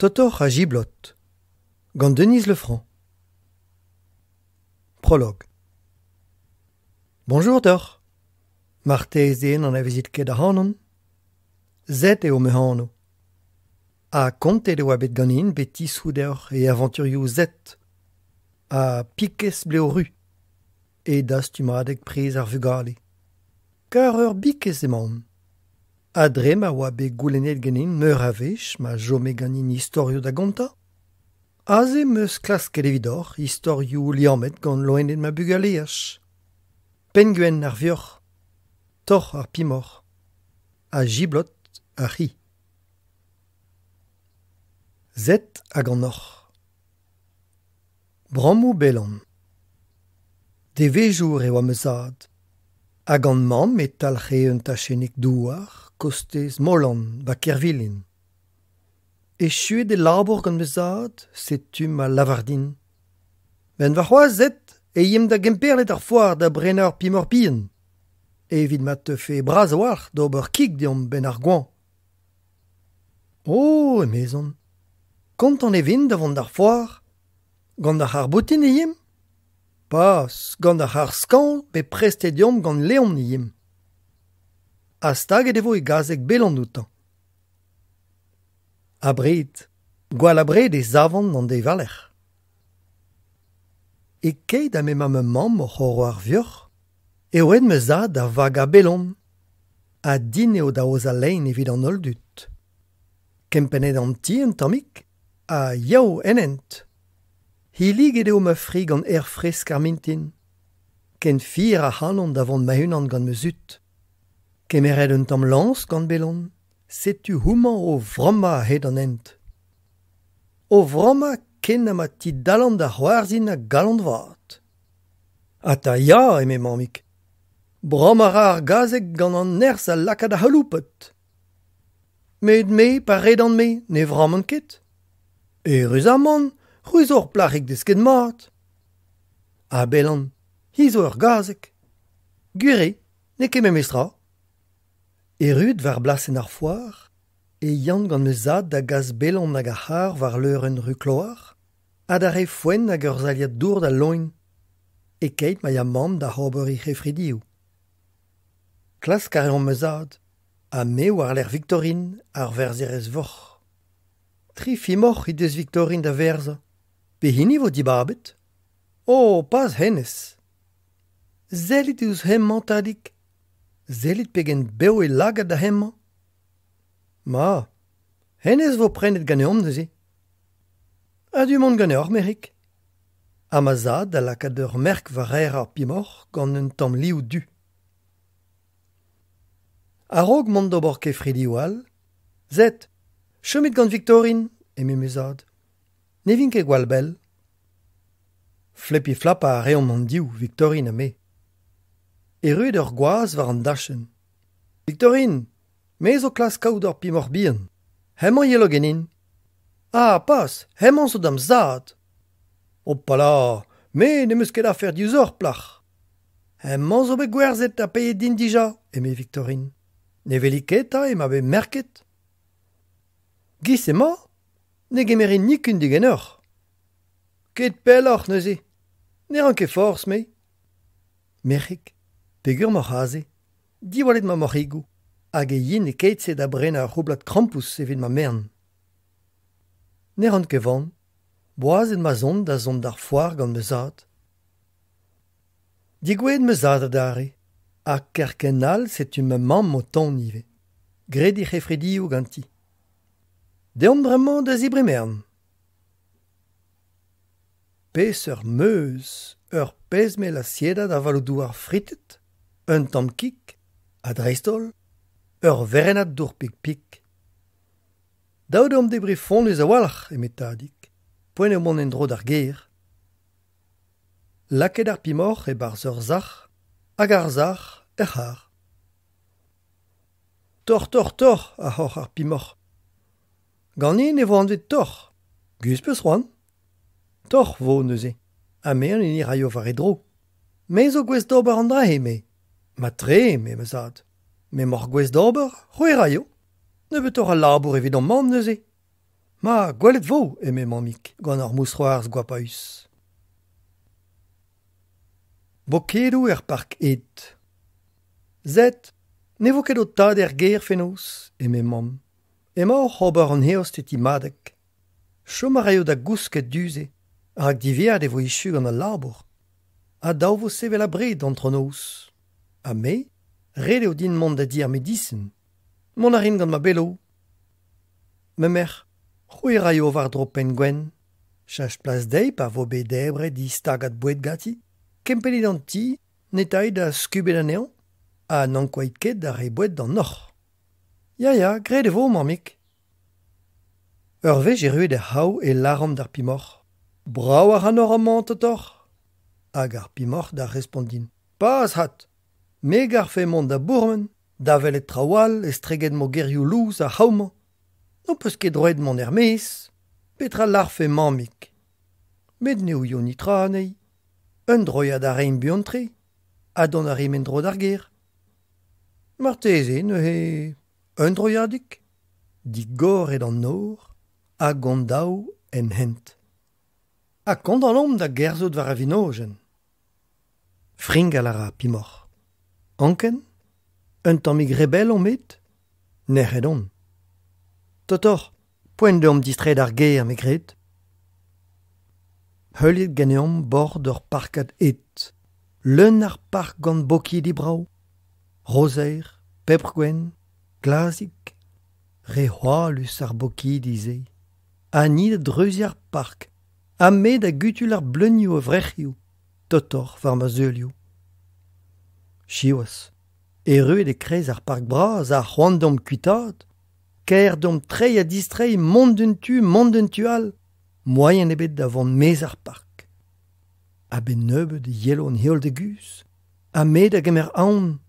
Totoc'h ha Giblot gant Denise Lefranc. Prologue. Bonjour deoc'h. Marteze n'anavezit ket ac'hanon. Zet eo ma anv. Ha kontet e oa bet ganin betisoù deoc'h e avanturioù Zet ha Pikez blev ru e dastumadeg priz ar vugale. Kar ur bikez emaon. Ha dre ma oa bet goulennet ganin meur a wech ma chome ganin istorioù da gontañ, aze 'm eus klasket evidoc'h istorioù liammet gant loened ma bugaleaj. Penngwenn ar vioc'h, Toc'h ar pimoc'h ha Jiblot ar c'hi. Zet hag an hoc'h. Brammoù Belan. Devezhour e oa ma zad. Ha gant mamm e talc'he un tachennig douar kostez Molan 'ba Kervilin. Echuet e labour gant ma zad, setu ma lavar din. 'Benn warc'hoazh Zet e yimp da Gemperle d'ar foar da brenañ ur pemoc'h bihan. Evit ma teufe bras a-walc'h d'ober kig deomp 'benn ar goañv. Oh, emezon, kontant e vin da vont d'ar foar. Gant ar c'harr-boutin e yimp ? Pas, gant ar c'harr-skañv bet prestet deomp gant Leon e yimp. Ha staget e vo e gazeg Belan outañ. Abred, gwall abred e savan an deiz war-lerc'h. E-keit ha m'emañ ma mamm oc'h oro ar vioc'h eo aet ma zad da vagañ Belan. Ha din eo da aozañ lein evit an holl dud. Kempennet an ti un tammig ha yav en hent. Hilliget eo ma fri gant aer fresk ar mintin. Ken fier ac'hanon da vont ma-unan gant ma zud. Kemeret un tamm lañs gant Belon, setu homañ o vrammañ a-hed an hent. O vrammañ ken ha ma tidallan da c'hoarzhin a galon vat. Ata ya, eme mammig. Brammañ a ra ar gazeg gant an nerzh a laka da c'haloupat. Met me, pa redan-me, ne vramman ket. Eüruzamant, c'hwi zo ur plac'hig desket mat. Ha Belan, hi zo ur gazeg. Gwir eo, n'eo ket memes tra. Erruet war blasenn ar foar e yan gant ma zad da gas Belan hag ar c'harr war leurenn Rukloar ha da reiñ foenn hag ur sailhad dour d'al loen, e-keit ma ya mamm da ober he c'hefridioù. Klask a reomp ma zad, ha me war-lerc'h Victorine, ar verzherez voc'h. Tri femoc'h he deus Victorine da werzhañ. Pehini 'vo dibabet ? Oh, pas hennezh ! Sellit ouzh hemañ, tadig. Sellit pegen bev e lagad da hemañ. Ma, hennezh 'vo prenet ganeomp neuze. A-du mont ganeoc'h, merc'hig. Ha ma zad da lakaat ur merk war aer ar pemoc'h gant un tamm liv du. A-raok mont d'ober kefridioù all, Zet, chomit gant Victorine, eme ma zad. Ne vin ket gwall bell. Flepiñ-flapañ a reomp hon-div, Victorine ha me. Erruet ur gwaz war an dachenn. Victorine, me zo klask kaout ur pemoc'h bihan. Hemañ 'yelo ganin. Ah, pas, hemañ zo da'm zad. Hopala, me n'em eus ket afer diouzhoc'h, plac'h. Hemañ zo bet gwerzhet ha paeet din dija, eme Victorine. Ne weli ket 'ta emañ bet merket ? Giz emañ ? Ne gemerin nikun diganeoc'h. Ket pelloc'h neuze. Ne ran ket forzh, me. Merc'hig, peger 'maoc'h aze ? Diwallit ma moc'higoù hag e yin e-keit-se da brenañ ur c'houblad krampouezh evit ma merenn. Ne ran ket van. Boazet ma 'z on da zont d'ar foar gant ma zad. Degouezhet ma zad adarre ha kerkent all setu ma mamm o tont ivez, graet he c'hefridioù ganti. Deomp bremañ da zebriñ merenn. Peseurt meuz, ur pezh-mell asiedad avaloù-douar fritet, un tamm kig ha dreist-holl ur werennad dour-pik-pik. Dav deomp debriñ fonnus a-walc'h, eme Tadig, poent eo mont en-dro d'ar gêr. Lakaet ar pemoc'h e-barzh ur sac'h hag ar sac'h er c'harr. Torr, torr, torr, a c'horr ar pemoc'h. Ganin e vo anvet Torr. Guz 'peus c'hoant ? Torr 'vo neuze, ha me an hini 'raio war e dro. Me zo gouest d'ober an dra-se, me. Mat-tre, eme ma zad. M'emaoc'h gouest d'ober, c'hwi 'raio. Nebeutoc'h a labour evidomp mamm neuze. Ma, gwelet 'vo, eme mammig gant ur mousc'hoarzh goapaus. Bokedoù er park ed. Sed, ne vo ket ho tad er gêr fenoz, eme mamm. Emañ oc'h ober an eost e ti Madeg. Chom a raio da gousket du-se, rak diwezhat e vo echu gant al labour. Ha dav 'vo sevel abred antronoz. Ha me, ret eo din mont da di ar medisin. Mont a rin gant ma belo. Ma merc'h, c'hwi 'raio war-dro Penn-Gwenn. Cheñch plas dezhi pa vo bet debret he stagad boued ganti. Kempennit an ti, netait ha skubet anezhañ, ha n'ankouait ket da reiñ boued d'an hoc'h. Ya, ya, graet e vo, mammig. Ur wech erruet er c'hraou e lâran d'ar pemoc'h: Brav ac'hanoc'h amañ, totoc'h? Hag ar pemoc'h da respont din: Pas 'hat! Me 'garfe mont da bourmen, da welet traoù all estreget mogerioù lous ar c'hraou-mañ. N'ho peus ket droed mont er-maez. Petra 'lârfe mammig? Met ne ouio netra anezhi. Un droiad a raimp buan-tre, ha dont a rimp en-dro d'ar gêr. Marteze neuze un droiadig? Digoret an nor hag hon-daou en hent. Ha kontant omp da gerzhout war ar wenodenn. Fringal a ra ar pemoc'h. Anken? Un tammig re bell omp bet? Nec'het on. Totoc'h, poent deomp distreiñ d'ar gêr, me 'gred. Heuliet ganeomp bord ur parkad ed. Leun ar park gant bokidi brav. Rozer, pebr-gwenn, glazig. Re hoalus ar bokidi-se. Ha ni da dreuziñ ar park, ha me da gutul ar bleunioù a-vrec'hioù, totoc'h war ma zeulioù. Siwazh, erruet e-kreiz ar park bras ha c'hoant deomp kuitaat, kaer deomp treiñ ha distreiñ, mont d'un tu, mont d'un tu all, moaien ebet da vont maez ar park. A-benn nebeut e yelo an heol da guzh, ha me da gemer aon.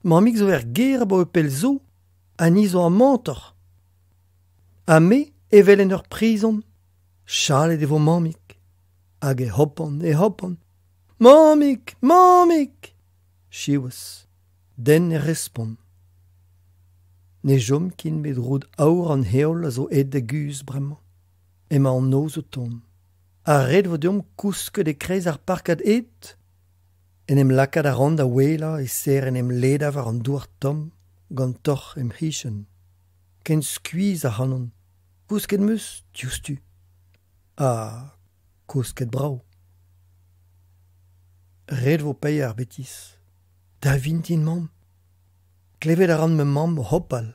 Mammig zo er gêr abaoe pell zo, ha ni zo amañ toc'h. Ha me evel en ur prizon, chalet e vo mammig. Hag e hopan, e hopan. Mammig! Mammig! Siwazh, den ne respont. Ne chom ken met roud aour an heol a zo aet da guzh bremañ. Emañ an noz o tont. Ha ret 'vo deomp kousket e-kreiz ar parkad ed? En em lakaat a ran da ouelañ e-ser en em ledañ war an douar tomm gant torc'h em c'hichen. Ken skuizh ac'hanon. Kousket 'm eus diouzhtu. Ha kousket brav. Ret 'vo paeañ ar betis. Da vintin, mamm. Klevet a ran ma mamm o hopal.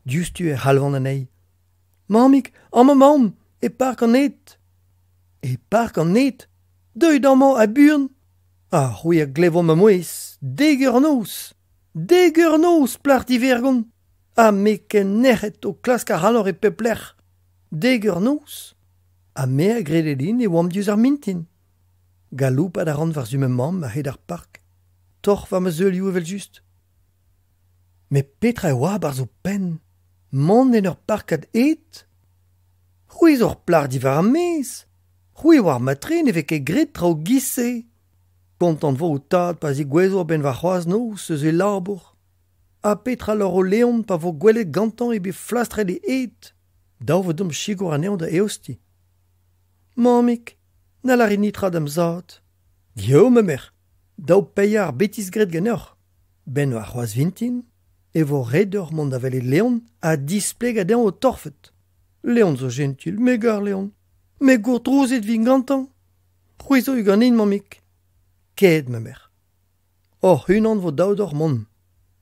Diouzhtu e c'halvan anezhi. Mammig, amañ 'maomp, e park an ed. E park an ed? Deuit amañ ha buan. Ha c'hwi a glevo ma mouezh, dek eur noz. Dek eur noz, plac'h divergont. Ha me ken nec'het o klask ac'hanoc'h e pep lec'h. Dek eur noz. Ha me a grede din e oamp diouzh ar mintin. Galoupat a ran war-zu ma mamm a-hed ar park. Torr war ma zeulioù evel-just. Met petra e oa 'barzh ho penn? Mont en ur parkad ed? C'hwi zo ur plac'h diwar ar maez. C'hwi 'oar mat-tre ne vez ket graet traoù 'giz-se. Kontant 'vo ho tad pa zegouezho a-benn warc'hoazh noz eus e labour. Ha petra 'lâro Leon pa vo gwelet gantañ eo bet flastret e ed? Dav 'vo deomp sikour anezhañ da eostiñ. Mammig, na lârit netra da'm zad. Geo, ma merc'h, dav paeañ ar betis graet ganeoc'h. 'Benn warc'hoazh vintin e vo ret deoc'h mont da welet Leon ha displegañ dezhañ ho torfed. Leon zo jentil, me 'gar Leon. Met gourdrouzet 'vin gantañ. C'hwi zo ganin, mammig. Ket, ma merc'h. Hoc'h-unan 'vo dav deoc'h mont.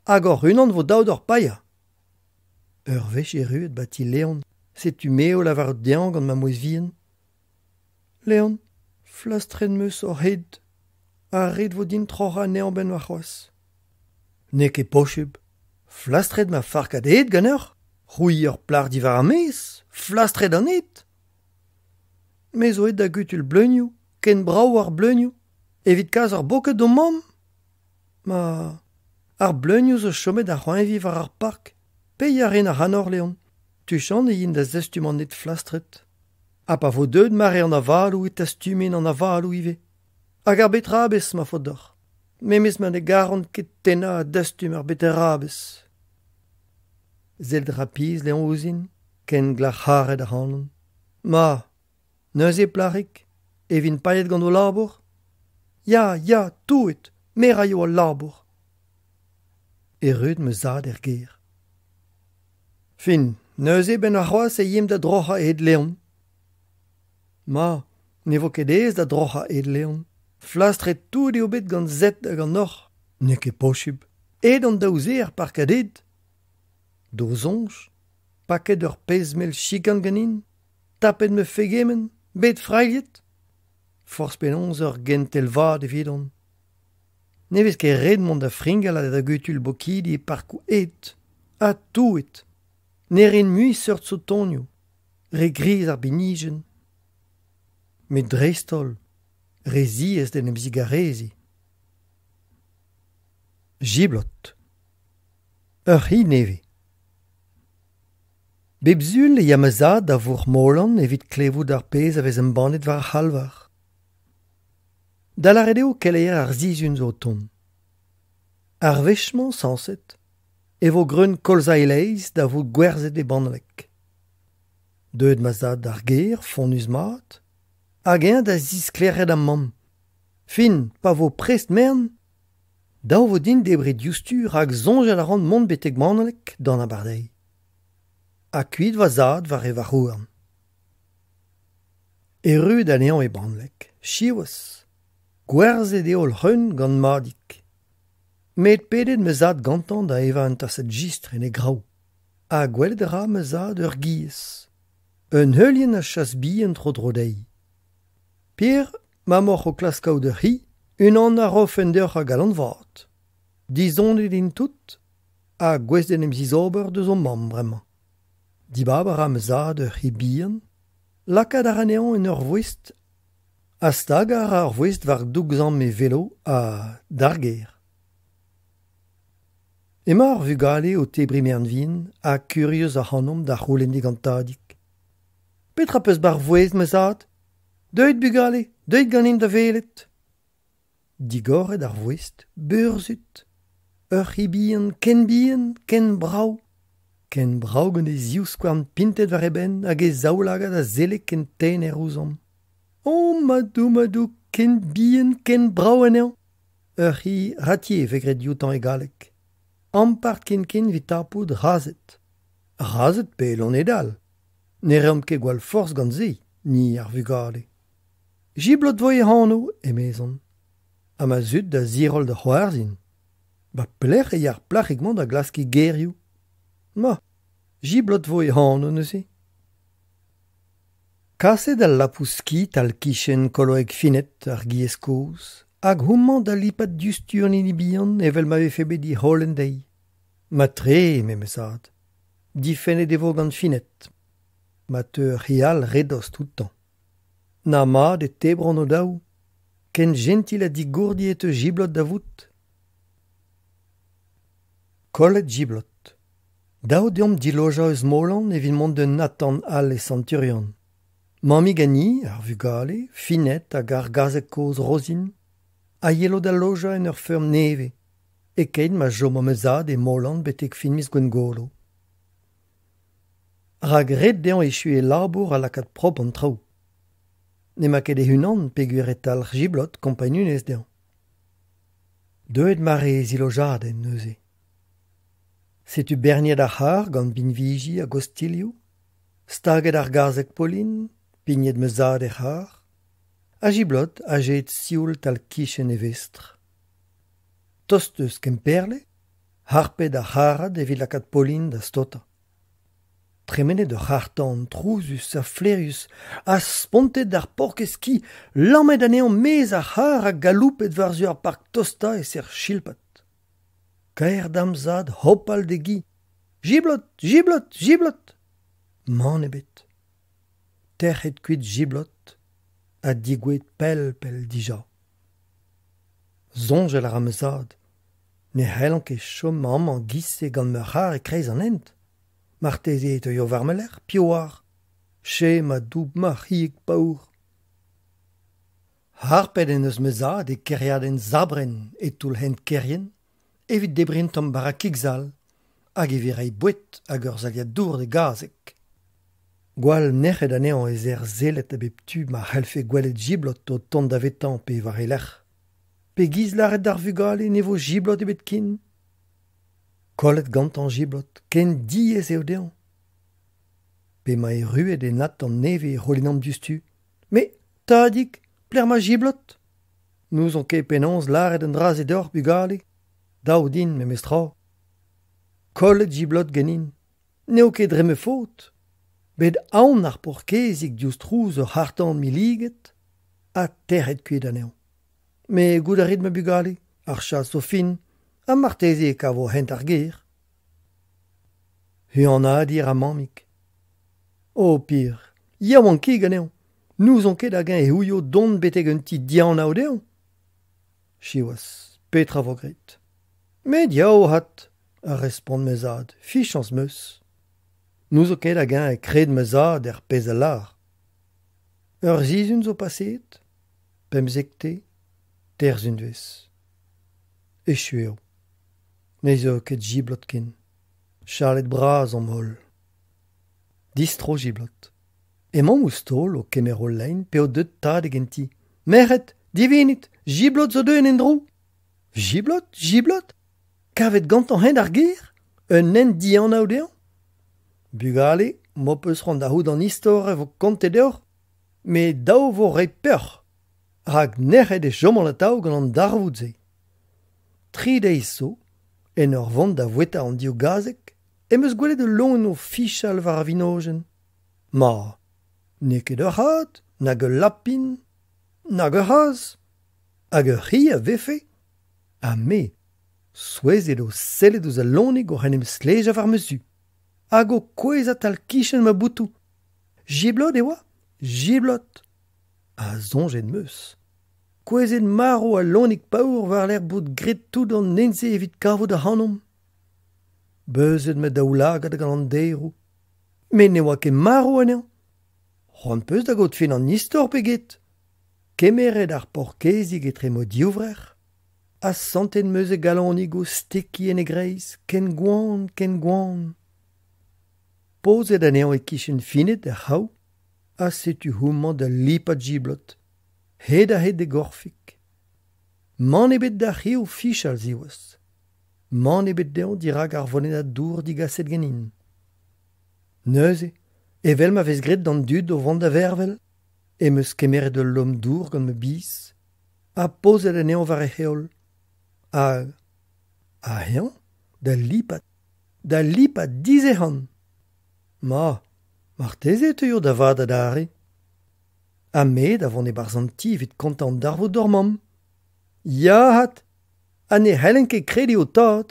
Hag hoc'h-unan 'vo dav deoc'h paeañ. Ur wech erruet 'ba ti Leon, setu me o lavarout dezhañ gant ma mouezh vihan. Leon, flastret 'm eus hoc'h hed ha ret 'vo din troc'hañ anezhañ 'benn warc'hoazh. N'eo ket posupl. Flastret ma farkad ed ganeoc'h? C'hwi ur plac'h diwar ar maez, flastret an ed. Me zo aet da gutul bleunioù, ken brav ar bleunioù, evit kas ur boked d'ho mamm. Ma, ar bleunioù zo chomet da c'hoeñviñ war ar park. Paeañ a rin ac'hanoc'h, Leon. Tuchant e yin da zastum an ed flastret. Ha pa vo deuet mare an avaloù e tastumin an avaloù ivez. Hag ar betrabez, ma faot deoc'h. Memes ma ne garan ket tennañ ha dastum ar beterabez. Sellet 'ra pizh Leon ouzhin. Ken glac'haret ac'hanon. Ma, neuze, plac'hig, e vin paeet gant ho labour ? Ya, ya, touet, me 'raio al labour. Erruet ma zad er gêr. Fin, neuze 'benn warc'hoazh e yimp da droc'hañ ed Leon. Ma, ne vo ket aes da droc'hañ ed Leon. Flastret tout eo bet gant Zed hag an hoc'h. N'eo ket posupl. Aet an daou-se er parkad ed. D'ho soñj, paket ur pezh mell chikan ganin, tapet ma fegement, bet frailhet. Forzh penaos ur gentel vat evidon. Ne vez ket ret mont da fringal ha da gutuilh bokidi e parkoù ed. Ha touet. Ne rin mui seurt sotonioù. Re griz ar binijenn. Met dreist-holl, re ziaes d'en em zigareziñ. Jiblot. Ur c'hi nevez. Bep Sul e ya ma zad da vourc'h Molan evit klevout ar pezh a vez embannet war ar c'halvar. Da lâret eo keleier ar sizhun zo o tont. Ar wech-mañ, sañset, e vo greun kolza e-leizh da vout gwerzhet e Bannleg. Deuet ma zad d'ar gêr, fonnus-mat, hag eñ da zisklêriañ da'm mamm. Fin, pa vo prest merenn, dav vo din debriñ diouzhtu rak soñjal a ran mont betek Bannleg d'an abardaez. Ha kuit va zad war e varc'h-houarn. Erruet anezhañ e Bannleg, siwazh, gwerzhet eo holl c'hreun gant Madig. Met pedet ma zad gantañ da evañ un tasad jistr en e graou. Ha gwelet a ra ma zad ur giez. Un heulienn a chas bihan tro-dro dezhi. Pier, ma 'maoc'h o klask kaout ur c'hi, unan a rofen deoc'h a galon vat. Dizonet int tout ha gouest d'en em zizober deus o mamm bremañ. Dibab a ra ma zad ur c'hi bihan, lakaat a ra anezhañ en ur voest ha stagañ a ra ar voest war doug-samm e velo ha d'ar gêr. Emañ ar vugale o tebriñ merenn-vihan ha kurius ac'hanomp da c'houlenn digant Tadig. Petra 'peus 'ba 'r voest ma zad ? Deuit bugale, deuit ganin da welet. Digoret ar voest, burzhud ! Ur c'hi bihan ken bihan, ken brav. Ken brav gant e zivskouarn pintet war e benn hag e zaoulagad a selle ken tener ouzhomp. O madoù, madoù, ken bihan, ken brav anezhañ ! Ur c'hi ratier e vez graet dioutañ e galleg. Ampart ken-ken evit tapout razhed. Razhed pe loened all. Ne reomp ket gwall forzh gant se, ni ar vugale. Jiblot 'vo e anv, emezon. Ha ma zud da ziroll da c'hoarzhin. Ba pelec'h e ya ar plac'hig-mañ da glask he gerioù ? Ma, Jiblot 'vo e anv neuze. Kaset al lapous-ki tal-kichen koloeg Fined, ar giez kozh, hag homañ da lipat diouzhtu an hini bihan evel ma vefe bet dic'holen dezhi. Mat-tre, eme ma zad. Difennet e vo gant Fined. Ma teu ur c'hi all re dost outañ. Na mat e tebront o-daou. Ken jentil ha digourdi e teu Jiblot da vout. Kollet Jiblot. Dav deomp dilojañ eus Molan evit mont d'un atant all e Sant-Turian. Mammig ha ni, ar vugale, Fined hag ar gazeg kozh Rosine, a yelo da lojañ en ur feurm nevez, e-keit ma chomo ma zad e Molan betek fin miz Gwengolo. Rak ret dezhañ echuiñ e labour ha lakaat propr an traoù. N'emañ ket e-unan peogwir e talc'h Jiblot kompagnunezh dezhañ. Deuet mare e zilojadenn neuze. Setu berniet ar c'harr gant binviji hag ostilhoù, staget ar gazeg Pauline, pignet ma zad er c'harr, ha Jiblot azeet sioul tal-kichen e vestr. Tost eus Kemperle, harpet ar c'harrad evit lakaat Pauline da staotañ. Tremenet ur c'harr-tan trouzus ha flaerius ha spontet ar paourkaezh ki, lammet anezhañ 'maez ar c'harr ha galoupet war-zu ar park tostañ e-ser chilpat. Kaer da'm zad hopal d'e gi. Jiblot, jiblot, jiblot ! Mann ebet. Tec'het kuit Jiblot ha degouezhet pell-pell dija. Soñjal a ra ma zad. Ne c'hellan ket chom amañ 'giz-se gant ma c'harr e-kreiz an hent. Marteze e teuio war ma lerc'h, piv 'oar ? Che ma doub ma c'hiig paour. Harpet en deus ma zad e kêriadenn Sabrenn e-toull hent Kerien evit debriñ un tamm bara kig-sall hag evit reiñ boued hag ur sailhad dour d'e gazeg. Gwall nec'het anezhañ e-ser sellet a bep tu ma c'hellfe gwelet Jiblot o tont davetañ pe war e lerc'h. Pegiz lâret d'ar vugale ne vo Jiblot ebet ken ? Kollet gantañ Jiblot, ken diaes eo dezhañ. P'emañ erruet en atant nevez e c'houlennan diouzhtu. Me, tadig, pelec'h emañ Jiblot ? N'ouzon ket penaos lâret an dra-se deoc'h, bugale. Dav din memestra. Kollet Jiblot ganin. N'eo ket dre ma faot. Bet aon ar paourkaezhig diouzh trouz ur c'harr-tan milliget ha tec'het kuit anezhañ. Met goût a rit ma bugale, ar chas zo fin ha marteze e kavo hent ar gêr. Huanadiñ a ra mammig. O pir, yaouankik anezhañ, n'ouzon ket hag-eñ e ouio dont betek un ti dianav dezhañ. Siwazh, petra 'vo graet ? Met yaou 'vat, a respont ma zad, fichañs 'm eus. N'ouzon ket hag-eñ e kred ma zad er pezh a lâr. Ur sizhun zo paseet, pemzektez, teir sizhunvezh. Echu eo. Ne zeu ket Jiblot ken. Chalet bras omp holl. Distro Jiblot. Emaomp ouzh taol o kemer hol lein p'eo deuet tadig en ti. Merc'hed, divinit, Jiblot zo deuet en-dro. Jiblot, Jiblot ? Kavet gantañ hent ar gêr ? Un hent dianav dezhañ ? Bugale, m'ho peus c'hoant da c'hoût an istor e vo kontet deoc'h, met dav 'vo reiñ peoc'h, rak nec'het e choman atav gant an darvoud-se. Tri deiz zo, en ur vont da voueta an div gazeg, em eus gwelet ul loen o fichal war ar vinojenn. Ma, n'eo ket ur c'had, nag ul lapin, nag ur c'hazh. Hag ur c'hi a vefe ? Ha me, souezhet o sellet ouzh al loenig oc'h en em stlejañ war ma zu. Hag o kouezhañ tal-kichen ma botoù. Jiblot e oa ? Jiblot ! Ha soñjet 'm eus. Kouezhet marv al loenig paour war-lerc'h bout graet tout an hent-se evit kavout ac'hanomp. Beuzet ma daoulagad gant an daeroù. Met ne oa ket marv anezhañ. C'hoant 'peus da gaout fin an istor pe get ? Kemeret ar paourkaezhig etre ma divrec'h ha santet 'm eus e galonig o stekiñ en e greiz, ken gwan, ken gwan. Pozet anezhañ e-kichen Fined er c'hraou ha setu homañ da lipat jiblot, hed-ha-hed d'e gorfig. Mann ebet d'ar c'hi o fichal siwazh. Mann ebet dezhañ dirak ar vonedad dour digaset ganin. Neuze, evel ma vez graet d'an dud o vont da vervel, em eus kemeret ul lomm dour gant ma biz ha pozet anezhañ war e heol. Hag ha eñ da lipat, da lipat dizehan. Ma, marteze e teuio da vat adarre. Ha me da vont e-barzh an ti evit kontañ an darvoud d'hor mamm. Ya 'vat, ha ne c'hellen ket krediñ ho tad.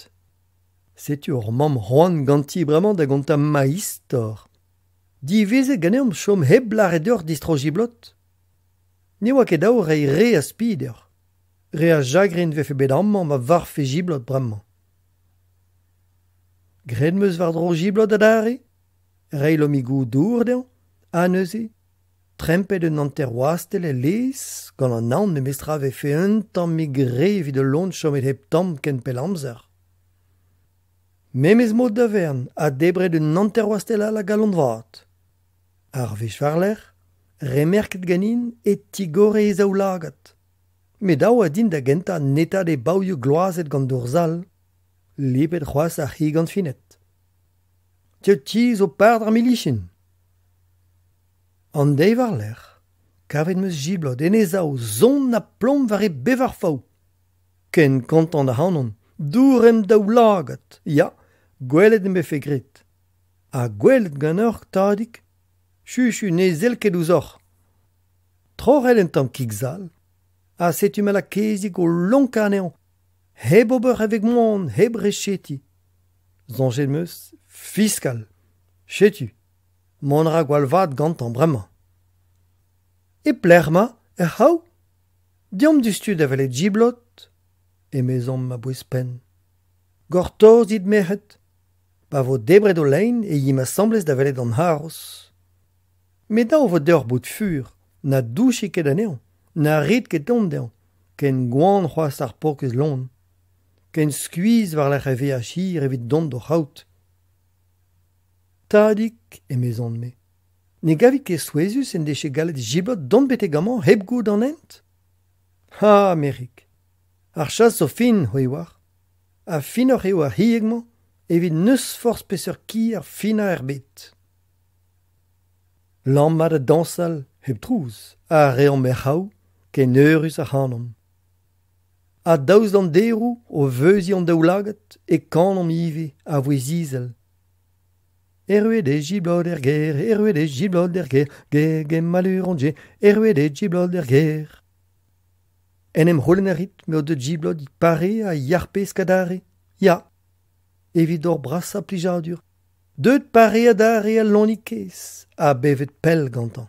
Setu hor mamm c'hoant ganti bremañ da gontañ ma istor. Divezet ganeomp chom hep lâret deoc'h distro Jiblot. Ne oa ket dav reiñ re a spi deoc'h. Re a chagrin 'vefe bet amañ ma varvfe Jiblot bremañ. Graet 'm eus war-dro Jiblot adarre, reiñ lommigoù dour dezhañ, ha neuze, trempet un hanter-wastell el laezh, gant an aon memestra 'vefe un tammig re evit ul loen chomet hep tamm ken pell amzer. Memes mod da vern ha debret un hanter-wastell all a galon vat. Ar wech war-lerc'h, remerket ganin e tigore e zaoulagad. Met dav oa din da gentañ netaat e bavioù gloazet gant dour sall, lipet c'hoazh ar c'hi gant Fined. Ti zo par d'ar milicien. An deiz war-lerc'h, kavet 'm eus jiblot en e sav sonn ha plom war e bevar fav. Ken kontant ac'hanon, dour em daoulagad, ya, gwelet em befe graet. Ha gwelet ganeoc'h, tadig ? Chuchu ne sell ket ouzhoc'h. Troc'het un tamm kig-sall, ha setu ma lakezig o lonkañ anezhañ, hep ober e veg moan, hep rechetiñ. Soñjet 'm eus, fiskal, setu, mont a ra gwall vat gantañ bremañ. E pelec'h emañ, er c'hraou ? Deomp diouzhtu da welet Jiblot, emezomp a-bouez-penn. Gortozit, merc'hed. Pa vo debret ho lein e yimp asambles da welet an haroz. Met dav 'vo deoc'h bout fur, na douchit ket anezhañ, na rit ket tomm dezhañ, ken gwan c'hoazh ar paourkaezh loen, ken skuizh war-lerc'h e veaj hir evit dont d'o c'haout. Tadig, emezon-me, Ne gavit ket souezhus en deje gallet Jiblot dont betek amañ hep goût an hent ? Ha, merc'hig, ar chas zo fin, c'hwi 'oar. Ha finoc'h eo ar c'hieg-mañ evit n'eus forzh peseurt ki ar finañ er bed. Lammat ha dañsal hep trouz a reomp er c'hraou ken eürus ac'hanomp. Ha daoust d'an deroù o veuziñ hon daoulagad e kanomp ivez a vouezh izel. Erruet eo Jiblot er gêr, erruet eo Jiblot er gêr, gê, gê, maleur on dje, erruet eo Jiblot er gêr. En em c'houlenn a rit m'eo deuet Jiblot pare ha yac'h-pesk adarre ? Ya, evit hor brasañ plijadur. Deuet pare adarre al loenig kaezh ha bevet pell gantañ.